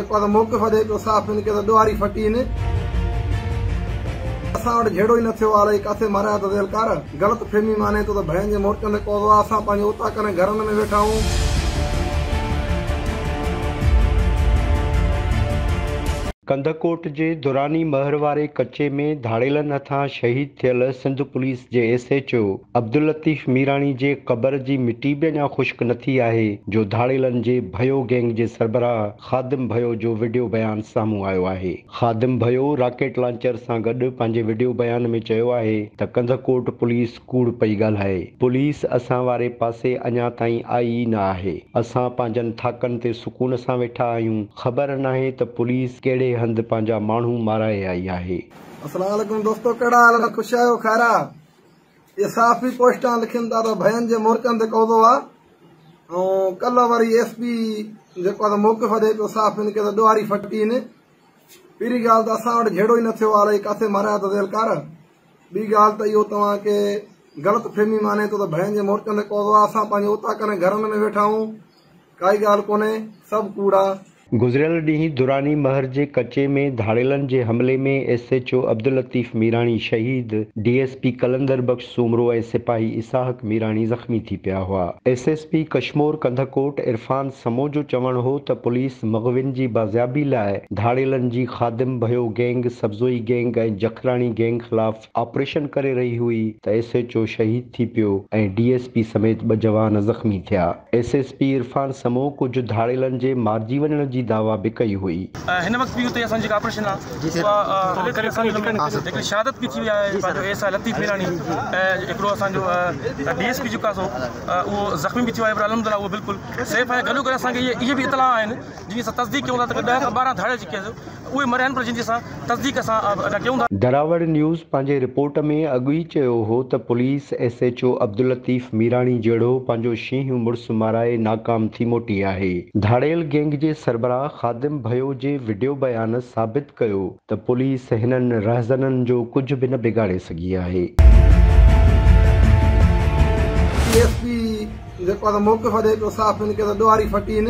جيڪو آ ته موقف ڏئي پيو صحافين کي ته ڏوهاري ڦٽي هن اسان وٽ جهيڙو ئي نه ٿيو آ الائي ڪاٿي ماريا اٿس اهلڪار غلط فهمي معني ٿو ته ڀين جي مورچن تي قوضو آ اسان پنهنجي اوطاقن ۽ گهرن ۾ ويٺا آهيون. ڪنڌڪوٽ جي دراني مهر واري ڪچي ۾ ڌاڙيلن هٿان شهيد ٿيل سنڌ پوليس جي S H O Abdul Latif Mirani جي قبر جي مٽي به اڃا خشڪ نه ٿي آهي جو ڌاڙيلن جي ڀيو گينگ جي سربراهه خادم ڀيو جو وڊيو بيان سامهون آيو آهي. خادم ڀيو راڪيٽ لانچر سان گڏ پنهنجي وڊيو بيان ۾ چيو آهي ته ڪنڌڪوٽ پوليس ڪوڙ پئي ڳالهائي، پوليس اسان واري پاسي اڃا تائين آئي ئي نه آهي، اسان پنهنجن ٿاڪن تي سڪون سان ويٺا آهيون، خبر ناهي ته پوليس ڪهڙي هنڌ پنهنجا ماڻهو مارائي آئي آهي. السلام عليڪم دوستو ڪهڙا حال آهن خوش آهيو خير آ اهي صحافي پوسٽان لکن ٿا ته ڀين جي مورچن تي قوضو آ ۽ ڪلهه وري ايس پي جيڪو آ ته موقف ڏئي پيو صحافين کي ته ڏوهاري ڦٽي هن پهرين ڳالهه ته اسان وٽ جهيڙو ئي نه ٿيو آ الائي ڪاٿي ماريا اٿس اهلڪار ٻي ڳالهه ته اهو توهان کي غلط فهمي معني ٿو ته ڀين جي مورچن تي قوضو آ اسان پنهنجي اوطاقن ۽ گهرن ۾ ويٺا آهيون ڪائي ڳالهه ڪونهي سڀ ڪوڙ آ. گذريل ڏينهن دراني مهر جي ڪچي ۾ ڌاڙيلن جي حملي ۾ S H O Abdul Latif Mirani شهيد، D S P Qalandar Bakhsh Soomro ۽ سپاهي اسحاق ميراڻي زخمي ٿي پيا هئا. S S P Kashmore Kandhkot Irfan Samoon جو چوڻ هو ته پوليس مغوين جي بازيابي لاء ڌاڙيلن جي Khadim Bhayo gang, Sabzoi gang ۽ Jakhrani gang خلاف آپريشن ڪري رهي هئي ته ايس ايڇ او شهيد ٿي پيو ۽ ڊي ايس پي سميت ٻه جوان زخمي ٿيا. S S P Irfan Samoon ڪجهه ڌاڙيلن جي مارجي وڃڻ جي دعويٰ به ڪئي هئي. هن وقت به اتي اسان جي جيڪا آپريشن آ اها هلي ٿي اسان جي ان ۾ هڪڙي شهادت به ٿي وئي آهي پنهنجو ايس I Latif Mirani ۽ هڪڙو اسان جو ڊي ايس پي جيڪو آ سو اهو زخمي به ٿيو آهي پر الحمدلله اهو بلڪل سيف آهي گڏو گڏ اسان کي اهي به اطلاع آهن جن جي اسان تصديق ڪيون ٿا ته 10 کان 12 ڌاڙيل جيڪي اهي مريا آهن پر جن جي اسان تصديق اسان اڃا ڪيون ٿا. دراوڙ نيوز پنهنجي رپورٽ ۾ اڳ ئي چيو هو ته police S H O Abdul Latif Mirani جهڙو پنهنجو شينهن مڙس مارائي ناڪام ٿي موٽي آهي. ڌاڙيل گينگ جي سربراهه خادم ڀيو جي وڊيو بيان ثابت ڪيو ته پوليس هنن رهزنن جو ڪجهه به نه بگاڙي سگهي آهي. ايس پي جيڪو آ ته موقف ڏئي پيو صحافين کي ته ڏوهاري ڦٽي هن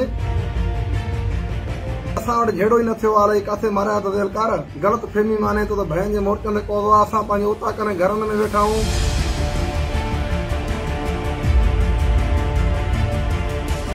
اسان وٽ جهيڙو ئي نه ٿيو آ الائي ڪاٿي ماريا اٿس اهلڪار غلط فهمي معني ٿو ته ڀين جي مورچن تي قوضو آ اسان پنهنجي اوطاقن ۽ گهرن ۾ ويٺا آهيون.